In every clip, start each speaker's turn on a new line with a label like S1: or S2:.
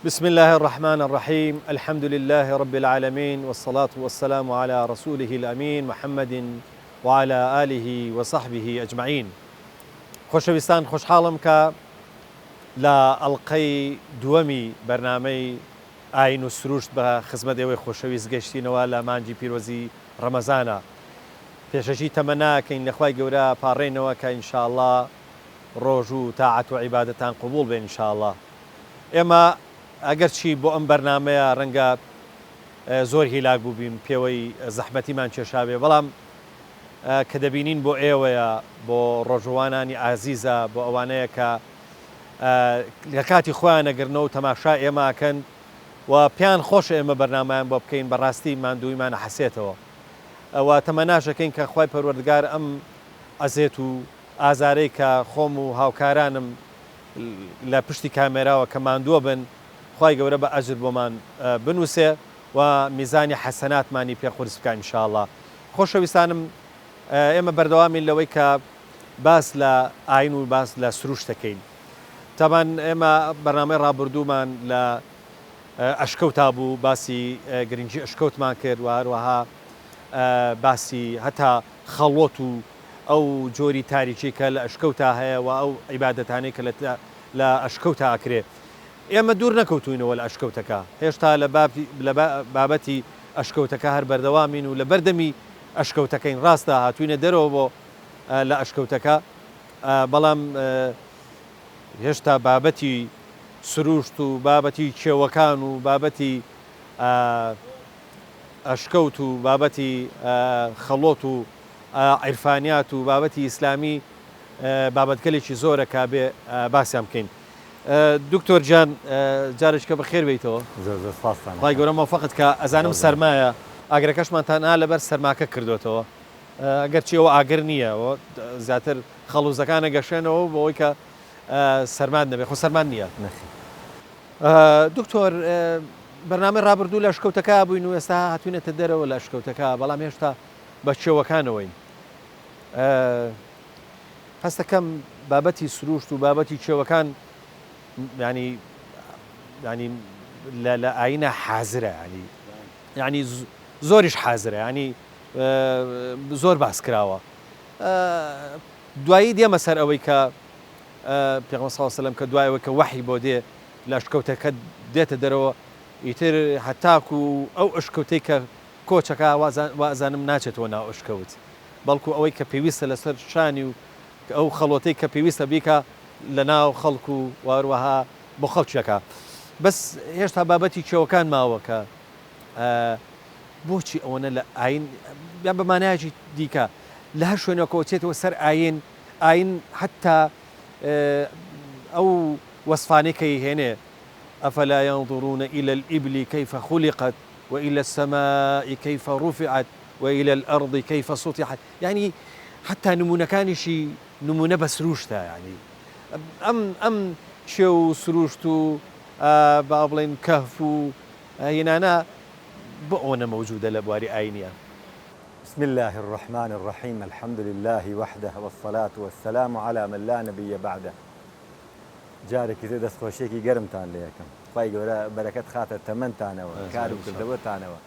S1: بسم اللە الرحمن الرحیم الحمد للە رب العالمین والصلاة والسلام علی رسوله الامین محمد وعلی آله وصحبه اجمعین خۆشەویستان خۆشحاڵم کە لە ئەڵقەی دووەمی بەرنامەی ئاین و سروشت بە خزمەت ئێوەی خۆشەویست گەشتینەوە لە مانگی پیرۆزی ڕەمەزانە پێشەکی تەمەنا ئەکەین لە خوای گەورە پاڕێینەوە کە ان شاء اللە ڕۆژ و تاعەت و عیبادەتان قبوڵ بێ ان شاء اللە ئێمە ئەگەرچی بۆ ئەم بەرنامەیە ڕەنگە زۆر هیلاک بووبین پێوەی زەحمەتیمان کێشابێ بەڵام کە دەبینین بۆ ئێوەیە بۆ ڕۆژووانانی ئازیزە بۆ ئەوانەیە کە لە کاتی خۆیان ئەگرنەوە و تەماشا ئێمە ئەکەن و پێیان خۆشە ئێمە بەرنامەیان بۆ بکەین بەڕاستی ماندوویمان ئەحەسێتەوە و تەمەناش ئەکەین کە خوای پەروەردگار ئەم ئەزێت و ئازارەی کە خۆم و هاوکارانم لە پشتی کامێراوە کە ماندووە بن خوای گەورە بە ئەجر بۆمان بنوسێ و میزانی حەسەناتمانی پێ قورس بکا ان شاء اللە خۆشەویستانم ئێمە بەردەوامین لەوەی کە باس لە ئاین و باس لە سروشت دەکەین تەبان ئێمە بەرنامەی ڕابردوومان لە ئەشکەوتا بوو باسی گرنگی ئەشکەوتمان کرد و هەروەها باسی هەتا خەڵوەت و ئەو جۆری تاریکی کە لە ئەشکەوتا هەیە و ئەو عیبادەتانەی کە لە ئەشکەوتا ئەکرێ. ئێمە دوور نەکەوتووینەوە لە ئەشکەوتەکە، هێشتا لە بابەتی ئەشکەوتەکە هەر بەردەوامین و لە بەردەمی ئەشکەوتەکەین. ڕاستە هاتووینە دەرەوە بۆ لە ئەشکەوتەکە، بەڵام هێشتا بابەتی سروشت و بابەتی کێوەکان و بابەتی ئەشکەوت و بابەتی خەڵۆت و عیرفانیات و بابەتی ئیسلامی بابەتگەلێکی زۆرە کە بێ باسیان بکەین. دکتۆر گیان جارێکە بەخێر بێیتەوە.
S2: زۆر زۆر سپاستان
S1: خوای گەورە مۆفەقت کا. ئەزانم سەرمایە ئاگرەکەشمان تەنها لەبەر سەرماکە کردۆتەوە ئەگەرچی ئەوە ئاگر نییە زیاتر خەڵوزەکان ئەگەشێنەوە بۆ ئەوەی کە سەرمات نەبێ خۆ سەرمات نییە.
S2: نەخێر.
S1: دکتۆر بەرنامەی ڕابردوو لە ئەشکەوتەکە بووین و ئێستا هاتوینەتە دەرەوە لە ئەشکەوتەکە بەڵام هێشتا بە کێوەکانەوەین. هەستەکەم بابەتی سروشت و بابەتی کێوەکان یانی یانی لە لە ئاینە حازرە یانی یانی زۆریش حازرە یانی زۆر باس کراوە دوایی دێمە سەر ئەوەی کە پێغەمبەر صلی اللە علیه و سلم کە دوای ئەوەی کە وەحی بۆ دێ لە ئەشکەوتەکە دێتە دەرەوە ئیتر هەتاکو ئەو ئەشکەوتەی کە کۆچەکە وازانم ناچێتەوە ناو ئەشکەوت بەڵکو ئەوەی کە پێویستە لەسەر شانی و ئەو خەڵوەتەی کە پێویستە بیکا لە ناو خەڵک و وهەروەها بۆ خەڵکی ئەکا بەس هێشتا بابەتی کێوەکان ماوە کە بۆچی ئەوەنە لە ئاین یان بە مانایەکی دیکە لە هەر شوێنێکەوە چێتەوە سەر ئاین ئاین حتا ئەو وەسفانەی کە ئەیهێنێ افلا ينظرون الى الابل كيف خلقت والى السماء كيف رفعت والى الارض كيف سطحت یانی حتا نمونەکانیشی نمونە بە سروشتە یانی ئەم ئەم کێو و سروشت و با بڵێین کەهف و هینانە بۆ ئەوەنە مەوجودە لە بواری ئاینیە؟
S2: بسم اللە الرحمن الرحیم الحمد للە وحدە والصلاة والسلام علی من لا نبی بعدە جارێکی تر دەستخۆشیەکی گەرمتان لێ ئەکەم خوای گەورە بەرەکەت خاتە تەمەنتانەوە کار و کردەوەتانەوە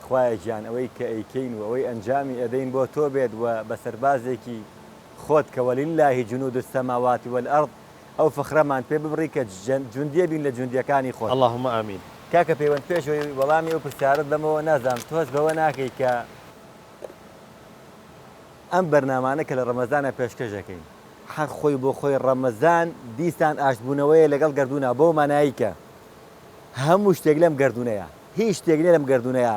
S2: خوایە گیان ئەوەی کە ئەیکەین و ئەوەی ئەنجامی ئەدەین بۆ تۆ بێت و بە سەربازێکی خۆت کە وللە جنود السماوات والارض ئەو فخرەمان پێ ببڕی کە جوندیە بین لە جوندیەکانی خۆت.
S1: اللهم آمین.
S2: کاکە پەیوەند پێش ئەوەی وەڵامی ئەو پرسیارەت بەمەوە نازانم تۆ هەست بەوە ناکەی کە ئەم بەرنامانە کە لە ڕەمەزانا پێشکەش ئەکەین هەر خۆی بۆ خۆی ڕەمەزان دیسان ئاشتبوونەوەیە لەگەڵ گەردوونا بەو مانایەی کە هەموو شتێک لەم گەردوونەیە هیچ شتێک نیە لەم گەردوونەیە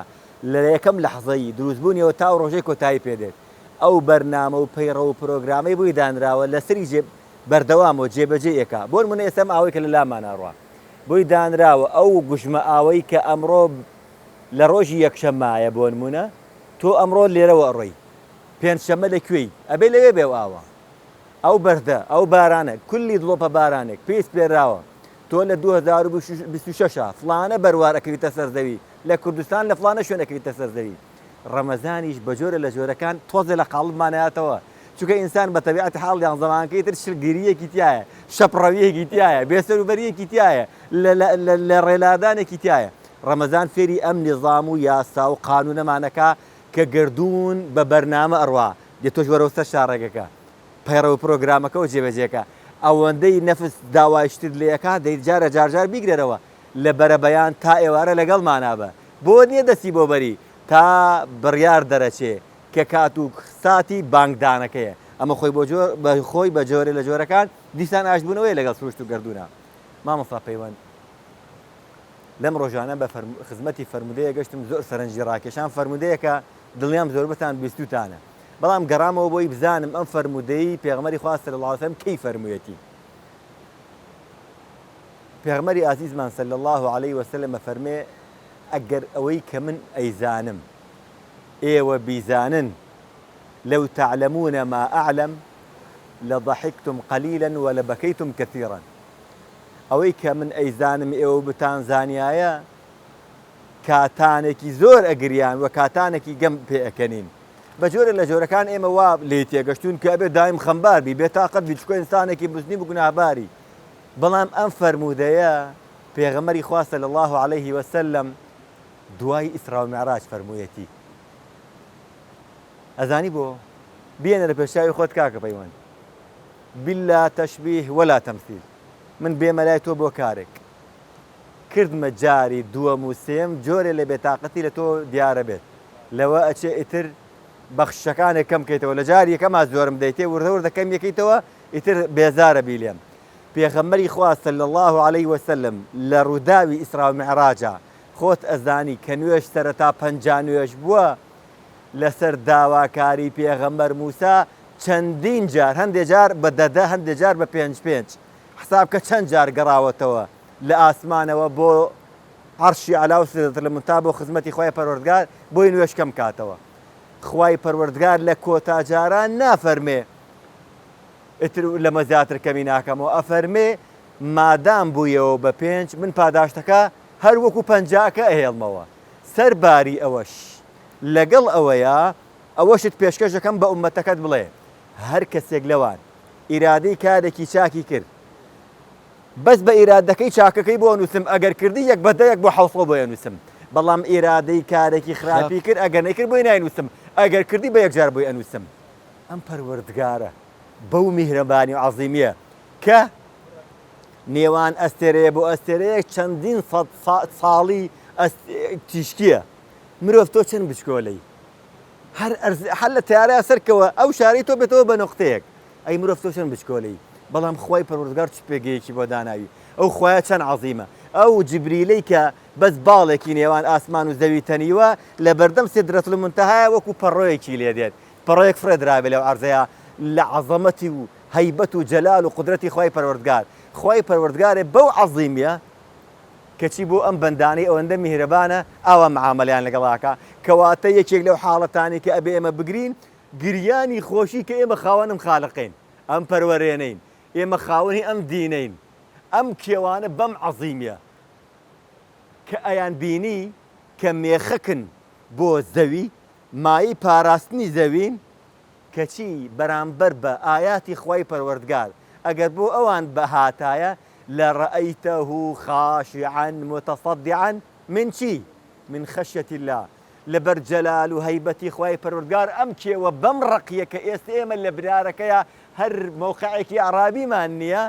S2: لە یەکەم لەحزەی دروستبوونیەوە تا ئەو ڕۆژەی کۆتایی پێ دێت ئەو بەرنامە و پەیڕەو و پرۆگرامەی بۆی دانراوە لەسەری جێ بەردەوامە و جێبەجێی ئەکا بۆ نمونە ئێستا ئەم ئاوەی کە لە لامانا ڕوا بۆی دانراوە ئەو گوژمە ئاوەی کە ئەمڕۆ لە ڕۆژی یەکشەممایە بۆ نمونە تۆ ئەمڕۆ لێرەوە ئەڕۆی پێنجشەممە لە کوێی ئەبێ لەوێ بێ ئەو ئاوە ئەو بەردە ئەو بارانە کولی دڵۆپە بارانێک پێی سپێراوە تۆ لە 2026 فڵانە بەروار ئەکەویتە سەر زەوی لە کوردستان لە فڵانە شوێن ئەکەویتە سەر زەوی ڕەمەزانیش بە جۆرە لە جۆرەکان تۆزێ لە قاڵبمان هاتەوە. چونکە ئینسان بە تەبیعەتی حاڵ یان زەمانەکەی تر شلگرییەکی تیایە، شەپڕەوییەکی تیایە، بێسەروبەرییەکی تیایە، لە ڕێلادانێکی تیایە. ڕەمەزان فێری ئەم نیزام و یاسا و قانوونەمان ئەکا کە گەردوون بە بەرنامە ئەڕوا، دێ تۆش وەرەوە سەر شاڕێگەکە، پەیڕەو پرۆگرامەکە و جێبەجێ کە. ئەوەندەی نەفس داوای شتت لێ ئەکا دەی جارە جار جار بیگرەرەوە، لە بەرەبەیان تا ئێوارە لەگەڵمانا بە. بۆت نییە دەستی بۆ بەری تا بڕیار دەرەچێ کە کات و ساتی بانگدانەکەیە. ئەمە خۆی بۆ جۆر بە خۆی بە جۆرێ لە جۆرەکان دیسان ئاشتبوونەوەیە لەگەڵ سروشت و گەردوونا. مامۆستا پەیوەند لەم ڕۆژانە بە خزمەتی فەرموودەیەک گەشتم زۆر سەرنجی ڕاکێشام، فەرموودەیەکە دڵنیام زۆربەتان بیستووتانە، بەڵام گەڕامەوە بۆی بزانم ئەم فەرموودەی پێغەمبەری خوا صلی اللە علیە وسلم کەی فەرموویەتی. پێغەمبەری ئازیزمان صلی اللە علیە وسلم ئەفەرمێ ئەگەر ئەوەی کە من ئەیزانم ئێوە بیزانن لو تعلمون ما اعلم لضحکتم قلیلا ولبکیتم کثیرا ئەوەی کە من ئەیزانم ئێوە بتانزانیایە کاتانێکی زۆر ئەگریان و کاتانێکی گەم پێ ئەکەنین. بە جۆرێک لە جۆرەکان ئێمە وا لێی تێگەشتوون کە ئەبێ دایم خەمبار بی، بێتاقەت بی، چونکە ئینسانێکی مزنیب و گوناهباری. بەڵام ئەم فەرموودەیە پێغەمبەری خوا صلی اللە علیه وسلم دوای ئیسرا و میعراج فەرموویەتی. ئەزانی بۆ؟ بیێنەرە پێش چاوی خۆت کاکە پەیوەند. بلا تشبیه ولا تمثیل. من بێمە لای تۆ بۆ کارێک. کردمە جاری دووەم و سێیەم جۆرێ لە بێتاقەتی لە تۆ دیارە بێت لەوە ئەچێ ئیتر بەخششەکانێ کەم کەیتەوە لە جاری یەکەما زۆرم دەیتێ وردە وردە کەم یەکەیتەوە ئیتر بێزارە بی لێم پێغەمبەری خوا صلی اللە علیه وسلم لە ڕووداوی ئیسرا و میعراجا خۆت ئەزانی کە نوێژ سەرەتا 50 نوێژ بووە لەسەر داواکاری پێغەمبەر موسا چەندین جار هەندێ جار بە دەدە هەندێ جار بە پێنج پێنج حساب کە چەند جار گەڕاوەتەوە لە ئاسمانەوە بۆ عەرشی عەلا و سدرە المنتها بۆ خزمەتی خوای پەروەردگار بۆی نوێژ کەم کاتەوە خوای پەروەردگار لە کۆتا جاران نافەرمێ ئیتر لەمە زیاتر کەمی ناکەمەوە ئەفەرمێ مادام بوویەوە بە پێنج من پاداشتەکە هەر وەکو پەنجاکە ئەهێڵمەوە سەر باری ئەوەش لەگەڵ ئەوەیە ئەوەشت پێشکەش دەکەم بە ئومەتەکەت بڵێ هەر کەسێک لەوان ئیرادەی کارێکی چاکی کرد بەس بە ئیرادەکەی چاکەکەی بۆ ئەنووسم ئەگەر کردی یەک بە دەیەک بۆ حەوسەو بۆی ئەنووسم بەڵام ئیرادەی کارێکی خراپی کرد ئەگەر نەیکرد بۆی ناینووسم ئەگەر کردی بە یەکجار بۆی ئەنووسم ئەم پەروەردگارە بەو میهرەبانی و عەزیمیە کە نێوان ئەستێرەیە بۆ ئەستێرەیەک چەندین سەد ساڵی تیشکیە مرۆڤ تۆ چەند بچکۆلەی هەر هەر لە تەیارەیا سەرکەوە ئەو شارەی تۆ بێتەوە بە نوقتەیەک ئەی مرۆڤ تۆ چەند بچکۆلەی بەڵام خوای پەروەردگار چ پێگەیەکی بۆ داناوی ئەو خوایە چەند عەزیمە ئەو جبریلەی کە بەس باڵێکی نێوان ئاسمان و زەوی تەنیوە لە بەردەم سدرة المنتهایا وەکو پەڕۆیەکی لێ دێت پەڕۆیەک فڕێ درابێ لەو عەرزەیا لە عەزەمەتی و هەیبەت و جەلال و قودرەتی خوای پەروەردگار خوای پەروەردگارێ بەو عەزیمیە کەچی بۆ ئەم بەندانەی ئەوەندە میهرەبانە ئاوا معامەلەیان لەگەڵ ئەکا، کەواتە یەکێک لەو حاڵەتانەی کە ئەبێ ئێمە بگرین گریانی خۆشی کە ئێمە خاوەن ئەم خالقەین، ئەم پەروەرێنەین، ئێمە خاوەنی ئەم دینەین، ئەم کێوانە بەم عەزیمیە کە ئەیان بینی کە مێخەکن بۆ زەوی، مایەی پاراستنی زەوین، کەچی بەرامبەر بە ئایاتی خوای پەروەردگار ئەگەر بۆ ئەوان بهاتایە لرأیته خاشعا متصدعا من چی؟ من خشیە اللە لەبەر جەلال و هەیبەتی خوای پەروەردگار ئەم کێوە بەم ڕەقیە کە ئێستە ئێمە لە بنارەکەیا هەر مەوقعێکی ئیعرابیمان نیە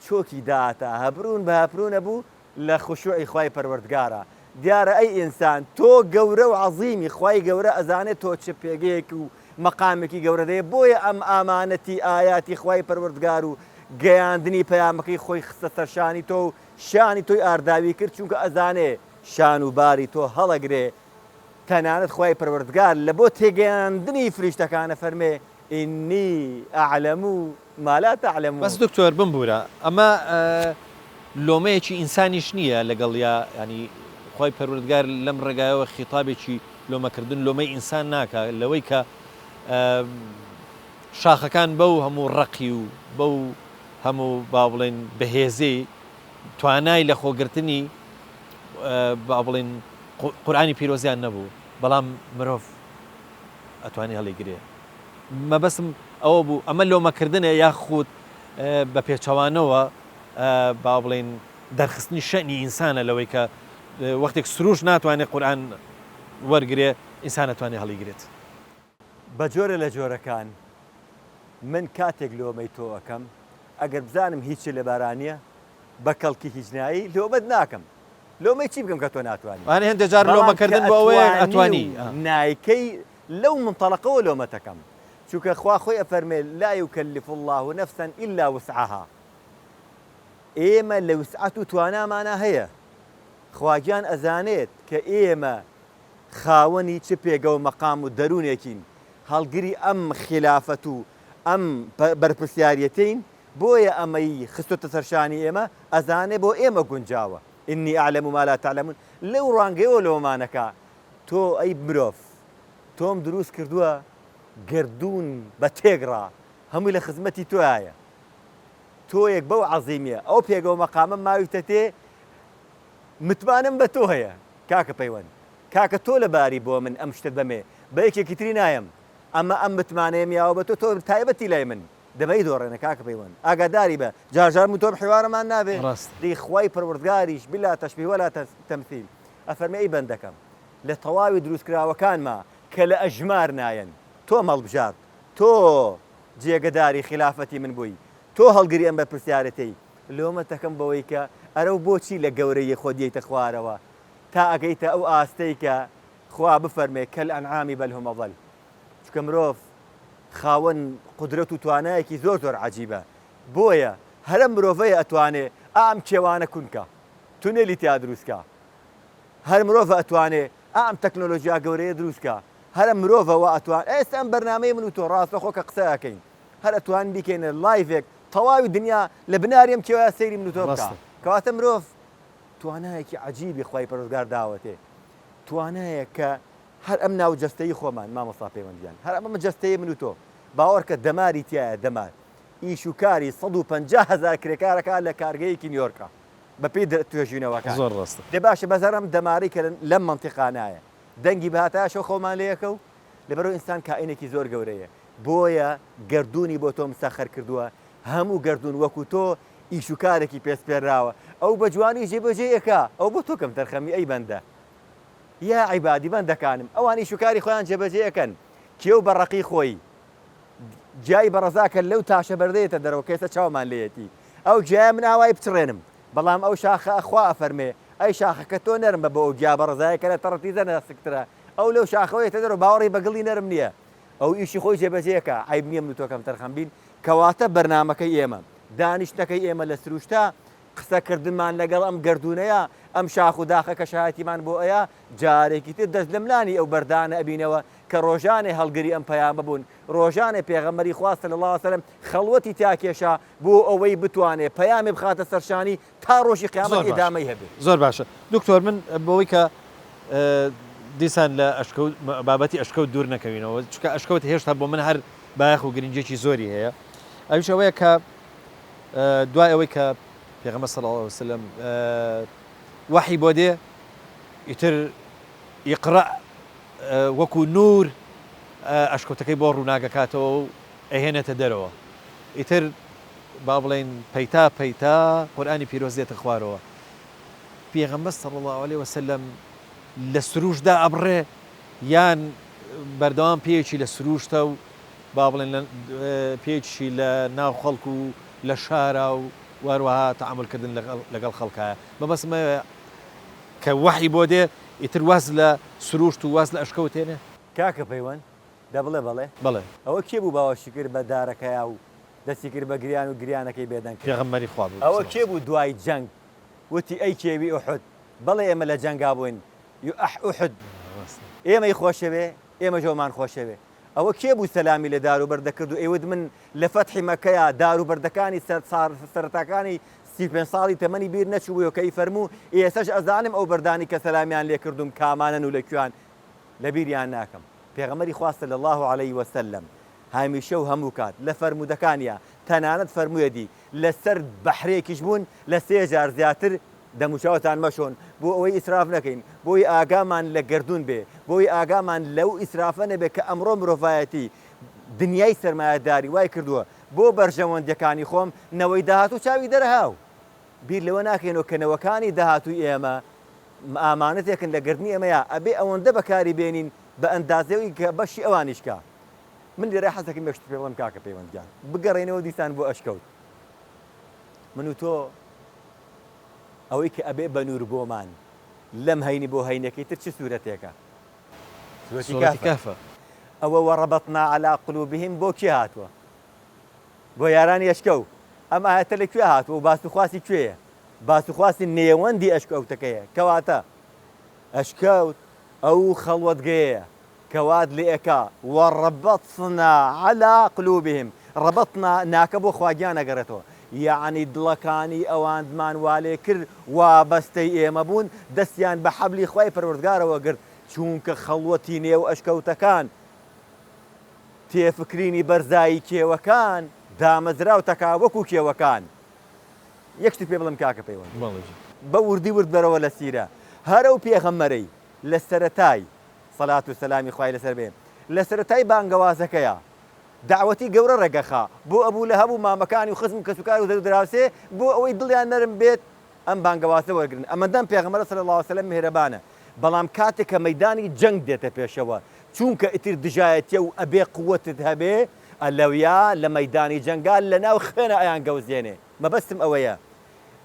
S2: چۆکی داتا هەبرون بە هەپرون ئەبوو لە خشوعی خوای پەروەردگارە دیارە ئەی ئینسان تۆ گەورە و عەزیمی خوای گەورە ئەزانێت تۆ چ پێگەیەک و مەقامێکی گەورەت هەیە بۆیە ئەم ئامانەتی ئایاتی خوای پەروەردگار و گەیاندنی پەیامەکەی خۆی خستە سەر شانی تۆ و شانی تۆی ئارداوی کرد چونکە ئەزانێ شان و باری تۆ هەڵەگرێ تەنانەت خوای پەروەردگار لە بۆ تێگەیاندنی فریشتەکان ئەفەرمێ انی اعلم ما لا تعلمون.
S1: بەس دکتۆر بمبورە ئەمە لۆمەیەکی ئینسانیش نییە لەگەڵیا یانی خوای پەروەردگار لەم ڕێگایەوە خیتابێکی لۆمەکردن لۆمەی ئینسان ناکا لەوەی کە شاخەکان بەو هەموو ڕەقی و بەو هەموو با بڵێن بەهێزی توانای لەخۆگرتنی با بڵێن قورئانی پیرۆزیان نەبوو بەڵام مرۆڤ ئەتوانی هەڵیگرێ. مەبەستم ئەوە بوو ئەمە لۆمەکردنە یاخود بە پێچەوانەوە با بڵێین دەرخستنی شەئنی ئینسانە لەوەی کە وەختێک سروشت ناتوانێت قورئان وەرگرێ ئینسان ئەتوانێ هەڵیگرێت.
S2: بە جۆرێ لە جۆرەکان من کاتێک لۆمەی تۆ ئەکەم ئەگەر بزانم هیچت لەبارا نیە بە کەڵکی هیچ نایی لۆمەت ناکەم لۆمەی چی بکەم کە تۆ ناتوانی
S1: وانە هێندێ جار
S2: بەڵام کە
S1: لۆمەکردن بۆ ئەوەیە
S2: ئەتوانی
S1: ئەتوانی
S2: و نایکەی لەو منتەڵەقەوە لۆمەتەکەم چونکە خوا خۆی ئەفەرمێ لا یکلف اللە نفسا الا وسعها ئێمە لە وسعەت و توانامانا هەیە خواگیان ئەزانێت کە ئێمە خاوەنی چ پێگە و مەقام و دەروونێکین، هەڵگری ئەم خیلافەت و ئەم بەرپرسیاریەتەین، بۆیە ئەمەی خستۆتە سەر شانی ئێمە، ئەزانێ بۆ ئێمە گونجاوە، انی اعلم ما لا تعلمون، لەو ڕوانگەیەوە لۆمانەکا، تۆ ئەی مرۆڤ، تۆم دروست کردووە، گەردوون بە تێکڕا هەمووی لە خزمەتی تۆیایە، تۆیەک بەو عەزیمیە، ئەو پێگە و مەقامە ماویتەتێ، متمانەم بە تۆ هەیە کاکە پەیوەند کاکە تۆ لە باری بۆ من ئەم شتەت بەمێ بە یەکێکی تری نایەم ئەمە ئەم متمانەیەم یاوە بە تۆ تۆ تایبەتی لای من دە مەیدۆڕێنە کاکە پەیوەند ئاگاداری بە جار جار من تۆم حیوارەمان نابێ
S1: ڕاستە.
S2: دەی خوای پەروەردگاریش بلا تشبیه ولا تمثیل ئەفەرمێ ئەی بەندەکەم لە تەواوی دروستکراوەکانما کە لە ئەژمار نایەن تۆم هەڵبژارد تۆ جێگەداری خیلافەتی من بووی تۆ هەڵگری ئەم بەرپرسیارێتەی لۆمەتەکەم بەوەی کە ئەرەو بۆچی لە گەورەیی خۆت یەیتە خوارەوە تا ئەگەیتە ئەو ئاستەی کە خوا بفەرمێ کالانعام بل هم اضل چونکە مرۆڤ خاوەن قودرەت و توانایەکی زۆر زۆر عەجیبە بۆیە هەر ئەم مرۆڤەیە ئەتوانێ ئا ئەم کێوانە کون کا تونێلی تیا دروست کا هەر مرۆڤە ئەتوانێ ئا ئەم تەکنۆلۆژیا گەورەیە دروست کا هەر ئەم مرۆڤە وا ئەتوان ئێستا ئەم بەرنامەی من و تۆ ڕاستەخۆ کە قسە ئەکەین هەر ئەتوانین بیکەینە لایڤێک تەواوی دنیا لە بناری ئەم کێوەیا سەیری من و تۆ بکا
S1: ڕاستە.
S2: کەواتە مرۆڤ توانایەکی عەجیبی خوای پەروەردگار داوەتێ توانایەک کە هەر ئەم ناو جەستەی خۆمان مامۆستا پەیوەند گیان هەر ئەمە جەستەی من و تۆ باوەڕکە دەماری تیایە دەمار ئیش و کاری 150 هەزار کرێکارەکە لە کارگەیەکی نیۆرکە بەپێی توێژینەوەکان
S1: زۆر ڕاستە.
S2: دە باشە بەس هەر ئەم دەمارەی کە لەم مەنتیقانایە دەنگی بهاتایە شەو خەومان لێ ئەکەوت لەبەرئەوە ئینسان کائینێکی زۆر گەورەیە بۆیە گەردوونی بۆ تۆ مسەخەر کردووە، هەموو گەردوون وەکو تۆ ئیش و کارێکی پێ سپێراوە، ئەو بە جوانی جێبەجێی ئەکا، ئەو بۆ تۆ کەمتەرخەمی ئەی بەندە. یا عیبادی بەندەکانم، ئەوان ئیش و کاری خۆیان جێبەجێ ئەکەن، کێو بە ڕەقی خۆی گیای بە ڕەزا کە لەو تاشە بەردە یەتە دەرەوە کە ئێستا چاومان لێیەتی، ئەو گیایە من ئاوای بچڕێنم، بەڵام ئەو شاخە خوا ئەفەرمێ، ئەی شاخەکە تۆ نەرم بە بۆ ئەو گیا بە ڕەزایە کە لە تەڕتیزە ناسکترە، ئەو لەو شاخەوە یەتە دەرەوە باوەڕی بە گڵی نەرم نییە، ئەو ئیشی خۆی جێبەجێ ئەکا، عەیب نییە من و تۆ کەمتەرخەم بین، کەواتە بەرنامەکەی ئێمە، دانیشتنەکەی ئێمە لە سروشتا، قسەکردنمان لەگەڵ ئەم گەردوونەیا، ئەم شاخ و داخە کە شایەتیمان بۆ ئەیا، جارێکی تر دەست لەملانی ئەو بەردانە ئەبینەوە کە ڕۆژانێ هەڵگری ئەم پەیامە بوون، ڕۆژانێ پێغەمبەری خوا صلی اللە علیە وسلم خەڵوەتی تیا کێشا بۆ ئەوەی بتوانێ پەیامێ بخاتە سەر شانی تا ڕۆژی قیامەت
S1: زۆر باشە
S2: ئیدامەی هەبێ.
S1: زۆر باشە دکتۆر من بۆوەی کە دیسان لە ئەشکەوت بابەتی ئەشکەوت دوور نەکەوینەوە چونکە ئەشکەوت هێشتا بۆ من هەر بایەخ و گرنگیەکی زۆری هەیە ئەویش ئەوەیە کە دوای ئەوەی کە پێغەمبەر صلی اللە علیە وسلم وەحی بۆ دێ ئیتر ئیقرا وەکو نور ئەشکەوتەکەی بۆ ڕووناگەکاتەوە و ئەهێنێتە دەرەوە ئیتر با بڵێین پەیتا پەیتا قورئانی پیرۆز دێتە خوارەوە پێغەمبەر صلی اللە علیە وسلم لە سروشت دائەبڕێ یان بەردەوام پێیەکی لە سروشتە و با بڵێن لە پێیەکیشی لە ناو خەڵک و لە شارا و وهەروەها تەعامول کردن لەگەڵ خەڵکایە مەبەستم ئەوەیە کە وەحی بۆ دێ ئیتر واز لە سروشت و واز لە ئەشکەوت هێنێ؟
S2: کاکە پەیوەند دە بڵێ بەڵێ.
S1: بەڵێ.
S2: ئەوە کێ بوو باوەشی کرد بە دارەکەیا و دەستی کرد بە گریان و گریانەکەی بێدەنگ کرد؟
S1: پێغەمبەری خوا بوو
S2: ئەوە
S1: صلی
S2: کێ بوو دوای جەنگ وتی ئەی کێوی ئوحود بەڵێ ئێمە لە جەنگا بووین یوئەح ئوحود
S1: ڕاستە.
S2: ئێمەی خۆشەوێ ئێمەش ئەومان خۆشەوێ ئەوە کێ بوو سەلامی لە دار و بەرد دەکرد و ئەیوت من لە فەتحی مەککەیا دار و بەردەکانی سەر سەرەتاکانی 35 ساڵی تەمەنی بیر نەچووبوویەوە کە ئەیفەرموو ئێسەش ئەزانم ئەو بەردانەی کە سەلامیان لێ کردووم کامانەن و لە کوێان لە بیریان ناکەم پێغەمبەری خوا صلی اللە علیه وسلم هەمیشە و هەموو کات لە فەرموودەکانیا تەنانەت فەرموویەتی لەسەر بەحرێکیش بوون لە سێ جار زیاتر دەموچاوتان مەشۆن بۆ ئەوەی ئیسراف نەکەین بۆی ئاگامان لە گەردوون بێ بۆی ئاگامان لەو ئیسرافە نەبێ کە ئەمڕۆ مرۆڤایەتی. دنیای سەرمایەداری وای کردووە بۆ بەرژەوەندیەکانی خۆم نەوەی داهاتوو چاوی دەرەهاو. بیر لەوە ناکەینەوە کە نەوەکانی داهاتووی ئێمە ئامانەتێکن لە گەردنی ئێمەیا ئەبێ ئەوەندە بەکاری بێنین بە ئەندازەی کە بەشی ئەوانیش کا. من لێرە حەز دەکەم یەک شتت پێ بڵێم کاکە پەیوەند گیان. بگەڕێینەوە دیسان بۆ ئەشکەوت. من و تۆ ئەوەی کە ئەبێ بە نوور بۆمان لەم هەینی بۆ هەینەکەی تر چ سوورەتێکە؟ سوورەتی کەهفە. ئەوە وربطنا علی قلوبهم بۆ کێ هاتووە؟ بۆ یارانی ئەشکەوت. ئەم ئایەتە لە کوێ هاتووە و باس و خواسی کوێیە؟ باس و خواسی نێوەندی ئەشکەوتەکەیە. کەواتە ئەشکەوت ئەو خەڵوەتگەیەیە کە وات لێ ئەکا، وربطنا علی قلوبهم، ربطنا ناکە بۆ خوا گیان ئەگەڕێتەوە، یەعنی دڵەکانی ئەواندمان وا لێ کرد وابەستەی ئێمە بوون، دەستیان بە حەبلی خوای پەروەردگارەوە گرت، چوونکە خەڵوەتی نێو ئەشکەوتەکان، تێفکرینی بەرزایی کێوەکان دامەزراو تەکا وەکو کێوەکان. یەک شتت پێ بڵێم کاکە پەیوەند. بە وردی ورد بەرەوە لە سیرە. هەر ئەو پێغەمبەرەی لە سەرەتای، سەلات و سەلامی خوای لەسەر بێ، لە سەرەتای بانگەوازەکەیا دەعوەتی گەورە ڕێگەخا بۆ ئەبو لەهەب و مامەکانی و خزم و کەسوکار و دەرودراوسێ بۆ ئەوەی دڵیان نەرم بێت ئەم بانگەوازە وەرگرن ئەمەندە ئەم پێغەمبەرە صلی اللە علیە وسلم میهرەبانە بەڵام کاتێک کە مەیدانی جەنگ دێتە پێشەوە چونکە ئیتر دژایەتیە و ئەبێ قوەتت هەبێ ئەلەویا لە مەیدانی جەنگا لەناو خوێنا ئەیان گەوزێنێ مەبەستم ئەوەیە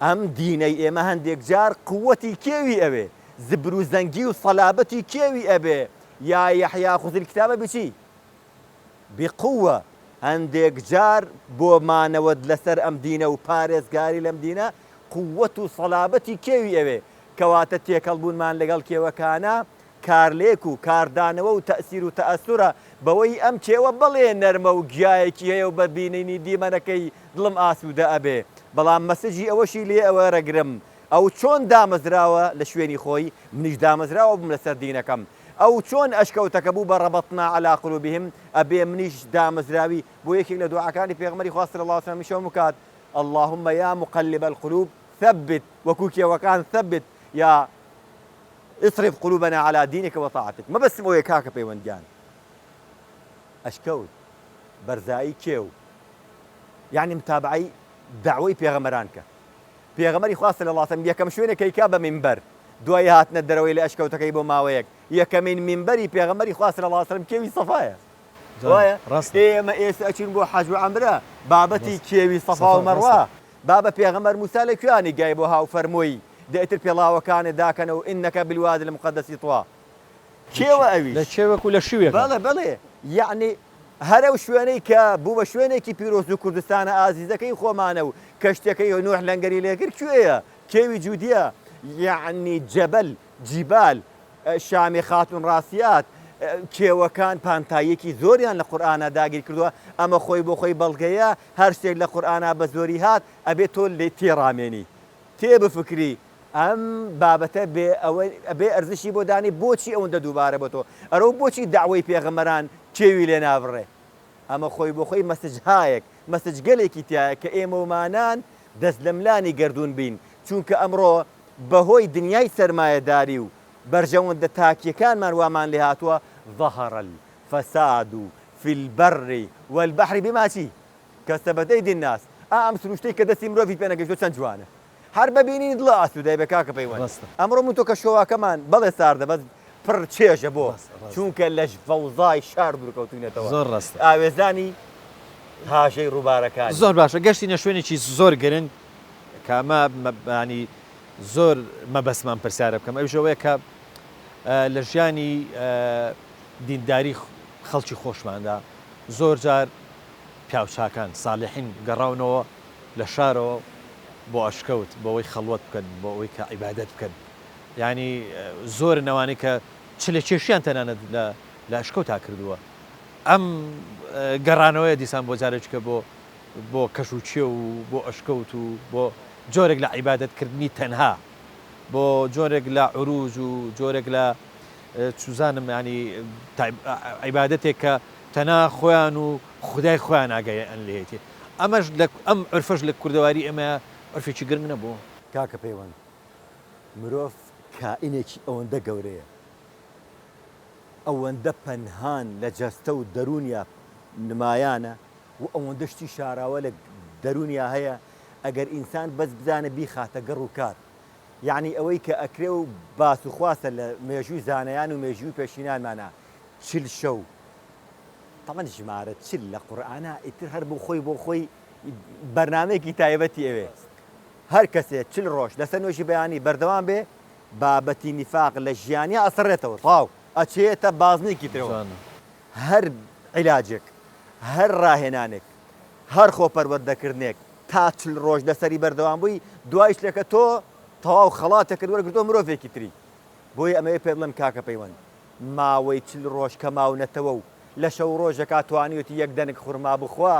S2: ئەم دینەی ئێمە هەندێک جار قوەتی کێوی ئەوێ زبر و زەنگی و سەلابەتی کێوی ئەبێ یا یحیی خذ الکتاب بچی؟ بقوە، هەندێک جار بۆ مانەوەت لەسەر ئەم دینە و پارێزگاری لەم دینە قوەت و سەلابەتی کێوی ئەوێ، کەواتە تێکەڵ بوونمان لەگەڵ کێوەکانا کارلێک و کاردانەوە و تەئسیر و تەئەسورە بەوەی ئەم کێوە بەڵێ نەرمە و گیایەکی هەیە و بە بینینی دیمەنەکەی دڵم ئاسوودە ئەبێ بەڵام مەسجی ئەوەشی لێ وەرەگرم ئەو چۆن دامەزراوە لە شوێنی خۆی منیش دامەزراوە بووم لەسەر دینەکەم ئەو چۆن ئەشکەوتەکە بوو بە ربطنا علی قلوبهم ئەبێ منیش دامەزراوی بۆ یەکێک لە دوعاکانی پێغەمبەری خوا صلی اللە علیە وسلم شەو بکات اللهم یا مقلب القلوب ثبت وەکو کێوەکان ثبت یا اصرف قلوبنا علی دینک وطاعتک مەبەستم ئەوەیە کاکە پەیوەند گیان ئەشکەوت بەرزایی کێو یەعنی متابعەی دەعوەی پێغەمبەران کە پێغەمبەری خوا صلی اللە علیە وسلم یەکەم شوێنێک کە ئەیکا بە مینبەر دوای هاتنە دەرەوەی لە ئەشکەوتەکەی بۆ ماوەیەک یەکەمین مینبەری پێغەمبەری خوا صلی اللە علیە وسلم کێوی سەفایە وایە
S1: ڕاستە
S2: ئێمە ئێستا ئەچین بۆ حەج و عەمرە بابەتی کێوی سەفا و
S1: سەفا
S2: مەڕوا
S1: ڕاستە
S2: بابە پێغەمبەر موسا لە کوێ نیگای بۆ هاو فەرمووی دە ئیتر پێڵاوەکانت داکەنە و انک بالوادی المقدس طوی کێوە ئەویش
S1: لە کێوێک و لە شیوێکە.
S2: بەڵێ بەڵێ یەعنی هەر ئەو شوێنەی کە بوو بە شوێنێکی پیرۆز و کوردستانە ئازیزەکەی خۆمانە و کەشتیەکەی نوح لەنگەری لێکرد کوێیە؟ کێوی جودیە یەعنی جەبەل، جیبال، شامی خاتون ڕاسیات، کێوەکان پانتاییەکی زۆریان لە قورئانا داگیر کردووە، ئەمە خۆی بۆ خۆی بەڵگەیە هەر شتێک لە قورئانا بە زۆری هات ئەبێ تۆ لێی تێڕامێنی تێبفکری ئەم بابەتە بێ ئەوە ئەبێ ئەرزشی بۆ دانی بۆچی ئەوەندە دووبارە بۆتەوە ئەرۆ بۆچی دەعوەی پێغەمبەران کێوی لێ نابڕێ ئەمە خۆی بۆ خۆی مەسجهایەک مەسجگەلێکی تیایە کە ئێمەومانان دەست لەملانی گەردوون بین چونکە ئەمڕۆ بەهۆی دنیای سەرمایەداری و بەرژەوەندە تاکیەکانمان وامان لێهاتووە ظهر الفساد فی البر والبحر بما چی کسبت ایدی الناس ئا ئەم سروشتەی کە دەستی مرۆڤی پێ نەگەیشتووە چەند جوانە هەر بە بینینی دڵە ئاسوودەی بێ کاکە پەیوەند
S1: ڕاستە.
S2: ئەمڕۆ من تۆ کە شۆواکەمان بەڵێ ساردە بەس پڕ چێژە بۆ
S1: ڕاستە ڕاستە.
S2: چونکە لە فەوزای شار دوورکەوتوینەتەوە
S1: زۆر ڕاستە.
S2: ئاوێزانی هاژەی ڕووبارەکانی.
S1: زۆر باشە گەشتینە شوێنێکی زۆر گرنگ کە ئەمە یانی زۆر مەبەستمە ئەم پرسیارە بکەم ئەویش ئەوەیە کە لە ژیانی دینداری خەڵکی خۆشماندا زۆر جار پیاوچاکان، ساڵحین، گەڕاونەوە لە شارەوە بۆ ئەشکەوت بۆ ئەوەی خەڵوەت بکەن بۆ ئەوەی کە عیبادەت بکەن یانی زۆرن ئەوانەی کە چلە کێشیان تەنانەت لە لە ئەشکەوتا کردووە ئەم گەڕانەوەیە دیسان بۆ جارێکیکە بۆ بۆ کەش و کێو و بۆ ئەشکەوت و بۆ جۆرێک لە عیبادەت کردنی تەنها بۆ جۆرێک لە عروج و جۆرێک لە چوزانم یانی عیبادەتێک کە تەنها خۆیان و خودای خۆیان ئاگایان لێیەتی ئەمەش لە ئەم عورفەش لە کوردەواری ئێمە عورفێکی گرنگ نەبوو؟
S2: کاکە پەیوەند مرۆڤ کائینێکی ئەوەندە گەورەیە ئەوەندە پەنهان لە جەستە و دەروونیا. نمایانە و ئەوەندە شتی شاراوە لە دەروونیا هەیە ئەگەر ئینسان بەس بزانێ بیخاتە گەڕ و کار یەعنی ئەوەی کە ئەکرێ و باس و خواسە لە مێژووی زانایان و مێژووی پێشینانمانا 40 شەو تەبعەن ژمارە 40 لە قورئانا ئیتر هەر بۆ خۆی بۆ خۆی بەرنامەیەکی تایبەتی ئەوێ هەر کەسێ 40 ڕۆژ لەسەر نوێژی بەیانی بەردەوام بێ بابەتی نیفاق لە ژیانیا ئەسڕێتەوە تەواو ئەچێتە بازنێکی ترەوە هەر عیلاجێک هەر ڕاهێنانێک هەر خۆ پەروەردەکردنێک تا 40 ڕۆژ لەسەری بەردەوام بووی دوای شتێکە تۆ تەواو خەڵاتێکت وەرگرتووە مرۆڤێکی تری بۆیە ئەمەوێ پێت بڵێم کاکە پەیوەند ماوەی 40 ڕۆژ کە ماونەتەوە و لە شەو ڕۆژەکا توانیوتی یەک دەنک خورما بخوا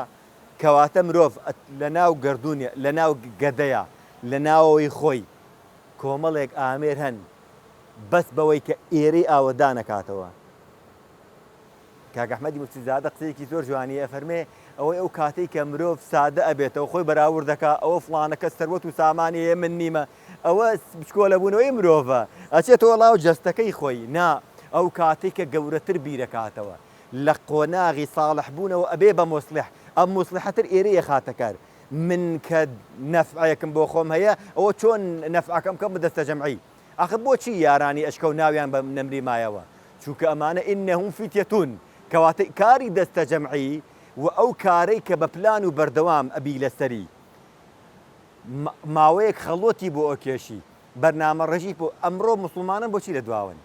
S2: کەواتە مرۆڤ لە ناو گەردوونی لە ناو گەدەیا لە ناوەوەی خۆی کۆمەڵێک ئامێر هەن بەس بەوەی کە ئێرەی ئاوەدان ئەکاتەوە. کاک ئەحمەدی موفتیزادە قسەیەکی زۆر جوانی ئەفەرمێ ئەوەی ئەو کاتەی کە مرۆڤ سادە ئەبێتەوە خۆی بەراورد دەکا ئەوە فڵانە کەس سەروەت و سامانی هەیە من نیمە ئەوە بچکۆلەبوونەوەی مرۆڤە ئەچێتەوە ڵاو جەستەکەی خۆی نا ئەو کاتەی کە گەورەتر بیرەکاتەوە لە قۆناغی ساڵح بوونەوە ئەبێ بە موسڵیح ئەم موسڵیحەتر ئێرەی ئەخاتە کار من کە نەفعێکم بۆ خۆم هەیە ئەوە چۆن نەفعەکەم بکەم بە دەستەجەمعی ئاخر بۆچی یارانی ئەشکەوت ناویان بە نەمری مایەوە؟ چونکە ئەمانە انهم فتیە کەواتە کاری دەستەجەمعی و ئەو کارەی کە بە پلان و بەردەوام ئەبی لەسەری ماوەیەک خەڵوەتی بۆ ئەکێشی بەرنامەڕێژی بۆ ئەمڕۆ موسڵمانان بۆچی لە دواون؟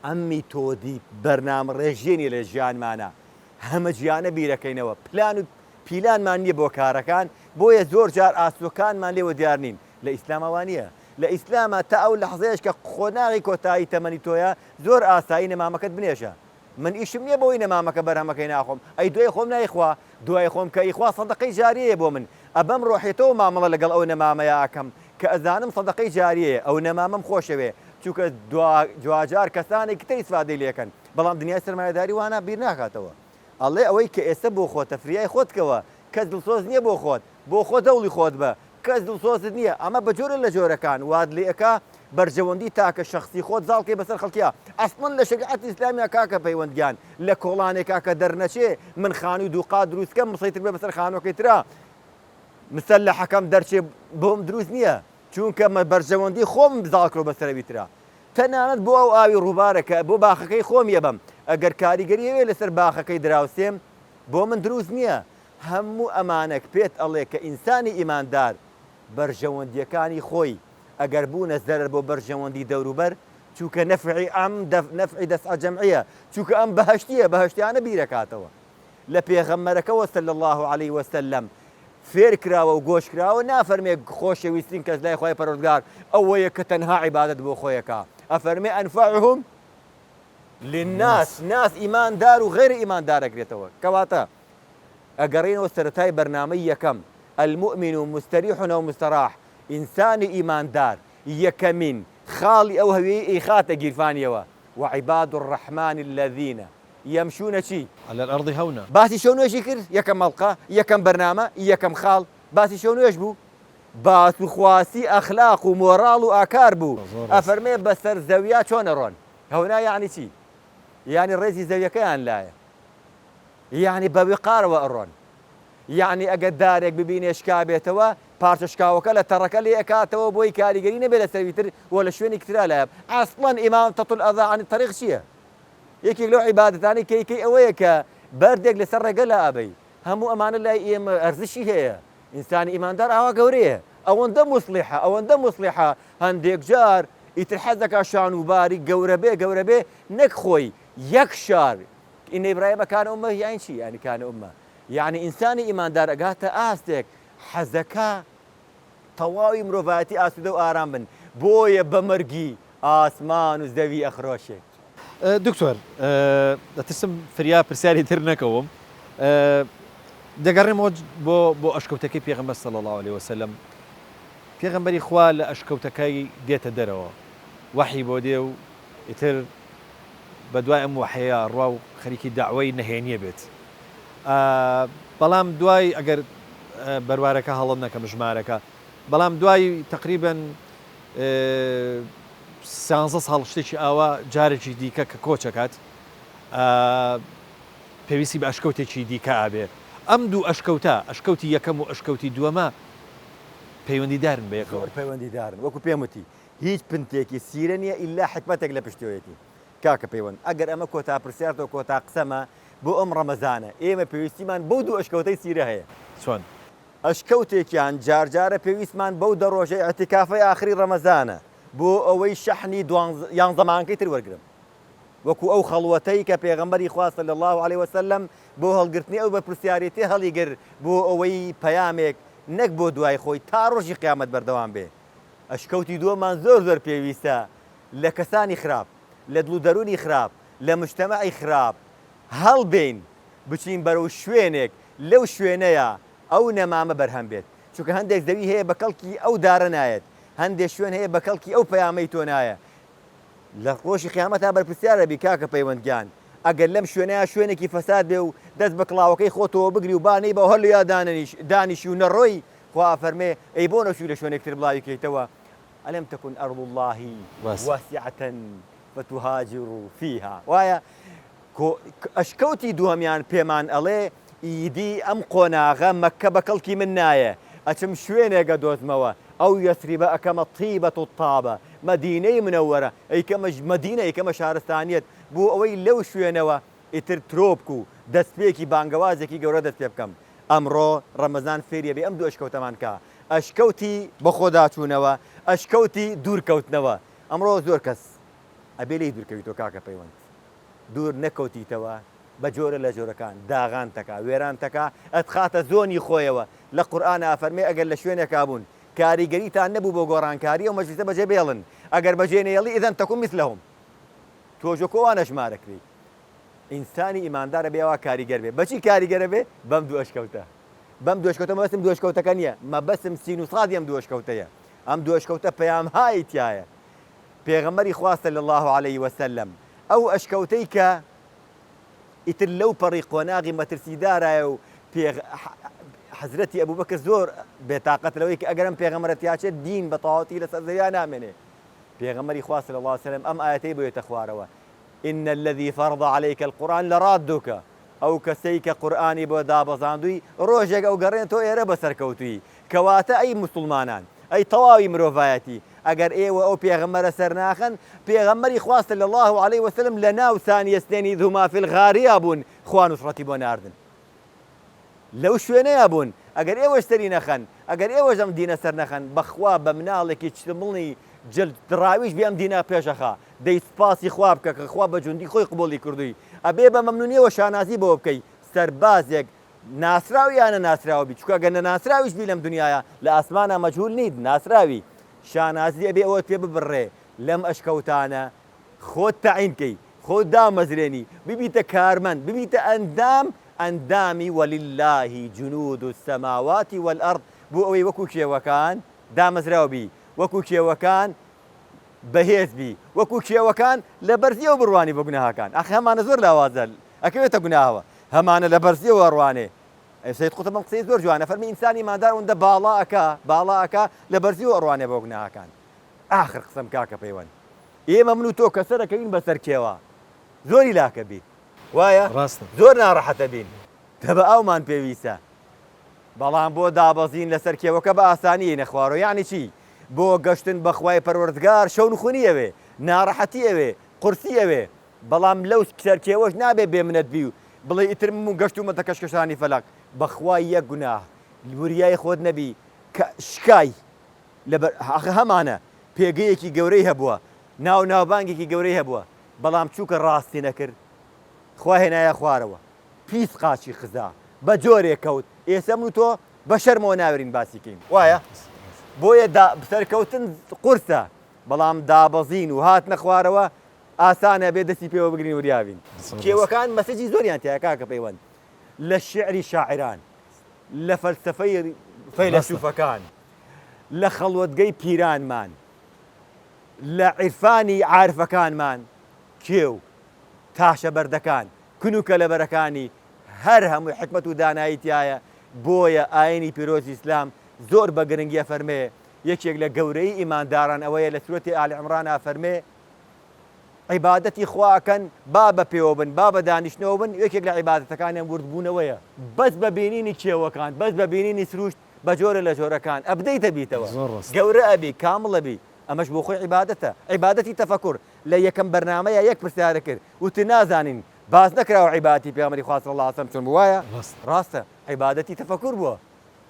S2: ئەم میتۆدی بەرنامەڕێژیە نیە لە ژیانمانا هەمەجیانە بیرەکەینەوە پلان و پیلانمان نیە بۆ کارەکان بۆیە زۆر جار ئاسۆکانمان لێوە دیار نین لە ئیسلاما وانیە لە ئیسلاما تا ئەو لەحزەیەش کە قۆناغی کۆتایی تەمەنی تۆیە زۆر ئاسایی نەمامەکەت بنێژە من ئیشم نیە بەوەی نەمامەکە بەرهەمەکەی ناخۆم ئەی دوای خۆم نایخوا دوای خۆم کە ئیخوا سەدەقەی جاریەیە بۆ من ئە بەم ڕۆحیەتەوە مامەڵە لەگەڵ ئەو نەمامەیا ئەکەم کە ئەزانم سەدەقەی جاریەیە ئەو نەمامەم خۆشەوێ چونکە دواجار کەسانێکی تر ئیسفادەی لێکەن بەڵام دنیای سەرمایەداری وانا بیر ناکاتەوە ئەڵێ ئەوەی کە ئێستا بۆ خۆتە فریای خۆت کەوە کەس دڵسۆز نیە بۆ خۆت بۆ خۆت هەوڵی خۆت بە کەس دڵسۆزت نیە ئەمە بە جۆرێ لە جۆرەکان وات لێ ئەکا بەرژەوەندی تاکە شەخسی خۆت زاڵ کەی بەسەر خەڵکیا ئەسڵەن لە شەریعەتی ئیسلامیا کاکە پەیوەند گیان لە کۆڵانێکا کە دەرنەچێ من خانوی دووقات دروست کەم مسەیتر بێ بەسەر خانوەکەی ترا مسەلەحەکەم دەرچێ بۆم دروست نیە چونکە مە بەرژەوەندی خۆم زاڵ کرۆ بەسەر ئەوی ترا تەنانەت بۆ ئەو ئاوی ڕووبارە کە بۆ باخەکەی خۆم یەبەم ئەگەر کاریگەری هەبێ لەسەر باخەکەی دراوسێم بۆ من دروست نیە هەموو ئەمانەک پێت ئەڵێ کە ئینسانی ئیماندار بەرژەوەندیەکانی خۆی ئەگەر بوونە زەرەر بۆ بەرژەوەندی دەوروبەر چونکە نەفعی ئەم نەفعی دەسعە جەمعیە چونکە ئەم بەهەشتیە بەهەشتیانە بیرەکاتەوە لە پێغەمبەرەکەوە صلی اللە علیە وسلم فێر کراوە و گۆش کراوە نافەرمێ خۆشەویسترین کەس لای خوای پەروەردگار ئەوەیە کە تەنها عیبادەت بۆ خۆی ئەکا ئەفەرمێ انفعهم للناس ناس ئیماندار و غەیرە ئیماندار ئەگرێتەوە کەواتە ئەگەڕێینەوە سەرەتای بەرنامەی یەکەم المؤمن مستریح او مستراح ئینسانی ئیماندار یەکەمین خاڵی ئەو هەویەی ئەیخاتە گیرفانیەوە وعباد الرحمن الذین یمشون چی؟
S1: علی الارض هونا.
S2: باسی شەو نوێژی کرد یەکەم ئەڵقە یەکەم بەرنامە یەکەم خاڵ باسی شەو نوێژ بوو باس و خواسی ئەخلاق و مۆراڵ و ئاکار بوو ئەفەرمێ بەسەر زەویا چۆن ئەڕۆن هەونا یەعنی چی یانی ڕێزی زەویەکەیان لایە یەعنی بە ویقارەوە ئەڕۆن یەعنی ئەگەر دارێک ببینێ شکابێتەوە پارچە شکاوەکە لە تەڕەکە لێ ئەکاتەوە بۆی کاریگەری نەبێ لەسەر وی تر و لە شوێنێکی ترا لایە ئەسڵەن اماطە الاذی عن الطریق چییە یەکێک لەو عیبادەتانەی کە ئەیکەی ئەوەیە کە بەردێک لەسەر ڕێگە لائەبەی هەموو ئەمانە لای ئێمە ئەرزشی هەیە ئینسانی ئیماندار ئاوا گەورەیە ئەوەندە موسڵیحە ئەوەندە موسڵیحە هەندێک جار ئیتر حەز دەکا شان و باری گەورە بێ گەورە بێ نەک خۆی یەک شار ان ابراهیم کان امە یانی چی یانی کان امە یانی ئینسانی ئیماندار ئەگاتە ئاستێک حەزەکا تەواوی مرۆڤایەتی ئاسوودە و ئارام بن بۆیە بە مەرگی ئاسمان و زەوی ئەخرۆشێ.
S1: دکتۆر دەترسم فریا پرسیاری تر نەکەوم دەگەڕێمەوە بۆ بۆ ئەشکەوتەکەی پێغەمبەر صلی اللە علیە وسلم پێغەمبەری خوا لە ئەشکەوتەکەی دێتە دەرەوە وەحی بۆ دێ و ئیتر بە دوای ئەم وەحیە ڕوا و خەریکی دەعوەی نەهێنیە بێت بەڵام دوای ئەگەر بەروارەکە هەڵە نەکەم ژمارەکە بەڵام دوای تقریبن سیانزە ساڵ شتێکی ئاوا جارێکی دیکە کە کۆچەکات. پێویستی بە ئەشکەوتێکی دیکە ئەبێ. ئەم دوو ئەشکەوتە، ئەشکەوتی یەکەم و ئەشکەوتی دووەمە پەیوەندیدارن بە یەکەوە؟
S2: زۆر پەیوەندیدارن. وەکو پێم وتی هیچ پنتێکی سیرە نییە ئیلا حیکمەتێک لە پشتیەوەیەتی. کاکە پەیوەند ئەگەر ئەمە کۆتا پرسیارتە و کۆتا قسەمە بۆ ئەم ڕەمەزانە، ئێمە پێویستیمان بەو دوو ئەشکەوتەی سیرە هەیە.
S1: چۆن؟
S2: ئەشکەوتێکیان جارجارە پێویستمان بەو دە ڕۆژە ئیعتیکافەی ئاخری ڕەمەزانە بۆ ئەوەی شەحنی یانزە مانگەکەی تر وەرگرم. وەکو ئەو خەڵوەتەی کە پێغەمبەری خوا صلی اللە علیە وسلم بۆ هەڵگرتنی ئەو بەرپرسیارێتیە هەڵیگر بۆ ئەوەی پەیامێک نەک بۆ دوای خۆی تا ڕۆژی قیامەت بەردەوام بێ. ئەشکەوتی دووەممان زۆر زۆر پێویستە لە کەسانی خراپ، لە دڵ و دەروونی خراپ، لە مجتەمەعی خراپ هەڵبێین بچین بەرەو شوێنێک لەو شوێنەیا ئەو نەمامە بەرهەم بێت چونکە هەندێک زەوی هەیە بە کەڵکی ئەو دارە نایەت هەندێک شوێن هەیە بە کەڵکی ئەو پەیامەی تۆ نایە لە ڕۆژی قیامەتا بەرپرسیار ئەبی کاکە پەیوەند گیان ئەگەر لەم شوێنەیا شوێنێکی فەساد بێ و دەست بە کڵاوەکەی خۆتەوە بگری و با نەیبا و هەر لەویا دانیشی و نەڕۆی خوا ئەفەرمێ ئەی بۆ نەچووی لە شوێنێک تر بڵاوی کەیتەوە الم تکن ارض اللە واسعە فتهاجروا فیها وایە ئەشکەوتی دووەمیان پێمان ئەڵێ ئیدی ئەم قۆناغە مەککە بە کەڵکی من نایە ئەچم شوێنێک ئەدۆزمەوە ئەو یەسریبە ئەکەمە طیبە الطابە مەدینەی منەوەرە ئەیکەمە مەدینە ئەیکەمە شارستانیەت بۆ ئەوەی لەو شوێنەوە ئیتر ترۆپک و دەستپێکی بانگەوازێکی گەورە دەست پێ بکەم ئەمڕۆ ڕەمەزان فێری ئەبێ ئەم دوو ئەشکەوتەمان کا ئەشکەوتی بەخۆداچوونەوە ئەشکەوتی دوورکەوتنەوە ئەمڕۆ زۆر کەس ئەبێ لێی دوورکەویتەوە کاکە پەیوەند دوور نەکەوتیتەوە بە جۆرە لە جۆرەکان داغانتەکا وێرانتەکا ئەتخاتە زۆنی خۆیەوە لە قورئانا ئەفەرمێ ئەگەر لە شوێنێکا بوون کاریگەریتان نەبوو بۆ گۆڕانکاری ئەو مەجلیسە بەجێ بێڵن ئەگەر بەجێ نەیەڵی اذن تکون مثلهم تۆش وەکو ئەوان ئەژمارەکرێی ئینسانی ئیماندار ئەبێ ئەوا کاریگەر بێ بەچی کاریگەرە بێ بەم دوو ئەشکەوتە بەم دوو ئەشکەوتە مەبەستم دوو ئەشکەوتەکە نییە مەبەستم سین و سادی ئەم دوو ئەشکەوتەیە ئەم دوو ئەشکەوتە پەیامهای تیایە پێغەمبەری خوا صلی اللە علیە وسلم ئەو ئەشکەوتەی کە ئیتر لەو پەڕی قۆناغی مەترسیدارایە و پێغ حەزرەتی ئەبوبەکر زۆر بێتاقەت لەوەی کە ئەگەر ئەم پێغەمبەرە تیاچێت دین بە تەواوەتی لەسەر زەویا نامێنێ پێغەمبەری خوا صلی اللە علیە وسلم ئەم ئایەتەی بۆ یێتە خوارەوە ان الذی فرض علیک القرآن لرادک ئەو کەسەی کە قورئانی بۆ دابەزاندووی ڕۆژێک ئەوگەڕێنتەوە ئێرە بەسەرکەوتووی کەواتە ئەی موسوڵمانان ئەی تەواوی مرۆڤایەتی ئەگەر ئێوە ئەو پێغەمبەرە سەرناخەن پێغەمبەری خوا صلی اللە علیە وسلم لەناو ثانی اثنین اذ هما فی الغاریا بوون خوا نوسڕەتی بۆ ناردن لەو شوێنەیا بوون ئەگەر ئێوەش سەری نەخەن ئەگەر ئێوەش ئەم دینە سەرنەخەن بەخوا بە مناڵێکی چلمڵی جلد دڕاویش بێ ئەم دینە پێشەخا دەی سوپاسی خوا بکە کە خوا بە جوندی خۆی قبوڵی کردووی ئەبێ بە مەمنونیەوە شانازی بەوە بکەی سەربازێک ناسراو یا نەناسراو بی چونکە گەر نەناسراویش بی لەم دنیایە لە ئاسمانا مەجهول نیت ناسراوی شانازی ئەبێ ئەوەت پێ ببڕێ لەم ئەشکەوتانە خۆت تەعین کەی خۆت دامەزرێنی ببیتە کارمەند ببیتە ئەندام ئەندامی وللە جنود السماوات والارض بۆ ئەوەی وەکو کێوەکان دامەزراو بی وەکو کێوەکان بەهێز بی وەکو کێوەکان لە بەرزیەوە بڕوانی بۆ گوناهەکان ئاخ هەمانە زۆر لاوازە ئەکەوێتە گوناهەوە هەمانە لە بەرزیەوە ئەڕوانێ ئەی سەید قوتب ئەم قسەی زۆر جوانە فەرمی ئینسان ئیماندار ئەوەندە باڵا ئەکا باڵا ئەکا لە بەرزیەوە ئەڕوانێ بۆ گوناهەکان ئاخر قسەم کاکە پەیوەند ئێمە من و تۆ کە سەرەکەوین بەسەر کێوە زۆری لاکە بین وایە
S1: ڕاستە
S2: زۆر ناڕەحەتە بین دەبە ئاومان پێویستە بەڵام بۆ دابەزین لەسەر کێوەکە بە ئاسانی یەینە خوارەوە یەعنی چی؟ بۆ گەشتن بە خوای پەروەردگار شەونخونی ئەوێ، ناڕەحەتی ئەوێ، قورسی ئەوێ، بەڵام لەو سەر کێوەش نابێ بێ منەت بی و بڵێی ئیتر من گەشتوومەتە کەشکەشانی فەلەک، بەخوای یەک گوناه وریای خۆت نەبی کە شکای لەبەر ئاخر هەمانە پێگەیەکی گەورەی هەبووە ناو ناوبانگێکی گەورەی هەبووە بەڵام چووکە ڕاستی نەکرد خوا هێنایە خوارەوە پیس قاچی خزا بە جۆرێک کەوت ئێستا من و تۆ بە شەرمەوە ناوێرین باسی کەین وایە بۆیە سەرکەوتن قورسە بەڵام دابەزین و هاتنە خوارەوە ئاسانە بێ دەستی پێوە بگرین وریابین کێوەکان message ی زۆریان تیا کاکە پەیوەند لە شعری شاعران لە فەلسفەی فەیلەسوفەکان لە خەڵوەتگەی پیرانمان لە عیرفانی عارفەکانمان کێو تاشە بەردەکان کون و کەلەبەرەکانی هەر هەمووی حیکمەت و دانایی تیایە، بۆیە ئاینی پیرۆزی ئیسلام زۆر بە گرنگی ئەفەرمێ، یەکێک لە گەورەیی ئیمانداران ئەوەیە لە سورەتی ئال عمران ئەفەرمێ. عیبادەتی خوا ئەکەن با بە پێوە بن با بە دانیشتنەوە بن یەکێک لە عیبادەتەکانیان وردبوونەوەیە بەس بە بینینی کێوەکان بەس بە بینینی سروشت بە جۆرە لە جۆرەکان ئەبدەیت ئەبیتەوە
S1: زۆر ڕاستە.
S2: گەورە ئەبی کامڵ ئەبی ئەمەش بۆ خۆی عیبادەتە عیبادەتی تەفەکور لە یەکەم بەرنامەیا یەک پرسیارت کرد وتت نازانین باس نەکراوە عیبادەتی پێغەمبەری خوا صلی اللە علیە وسلم چۆن بوو وایە؟
S1: ڕاستە.
S2: ڕاستە عیبادەتی تەفەکور بووە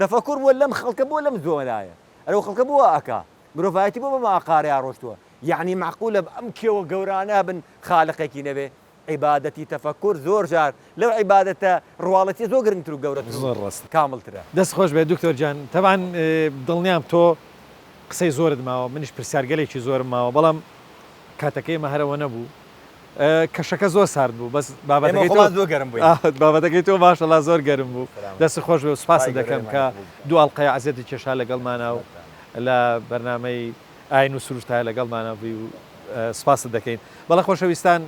S2: تەفەکور بووە لەم خەڵکە بۆ لەم زۆنایە ئەرێ ئەو خەڵکە بۆ وا ئەکا مرۆڤایەتی بۆ بەم ئاقارەیا ڕۆشتووە یەعنی مەعقولە ئەم کێوە گەورانە بن خالقێکی نەبێ عیبادەتی تەفەکور زۆر جار لەو عیبادەتە ڕواڵەتیە زۆر گرنگتر و گەورەتر و
S1: زۆر ڕاستە.
S2: کامڵترە.
S1: دەست خۆش بێت دکتۆر گیان تەبعەن دڵنیام تۆ قسەی زۆرت ماوە منیش پرسیارگەلێکی زۆرم ماوە بەڵام کاتەکەی ئێمە هەر ئەوە نەبوو کەشەکە زۆر سارد بوو بەس
S2: ئێمە
S1: بابەتەکەی تۆ
S2: خۆمان زۆر گەرم بووین.
S1: بابەتەکەی تۆ ماشەڵا زۆر گەرم بوو
S2: سەلامەت.
S1: دەست خۆش بێ و سوپاست
S2: خوای گەورە
S1: دەکەم
S2: ئێمانی
S1: کە
S2: قبوڵ بکات.
S1: دوو ئەڵقەی عەزێتی کێشا لەگەڵمانا و لە بەرنامەی ئاین و سروشتا لەگەڵمانا بووی و سوپاست دەکەین. بەڵێ خۆشەویستان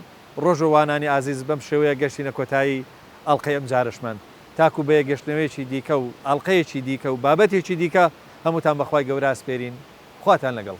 S1: ڕۆژووانانی ئازیز بەم شێوەیە گەشتینە کۆتایی ئەڵقەی ئەمجارەشمان. تاکو بە یەکگەشتنەوەیەکی دیکە و ئەڵقەیەکی دیکە و بابەتێکی دیکە هەمووتان بە خوای گەورە ئەسپێرین. خواتان لەگەڵ.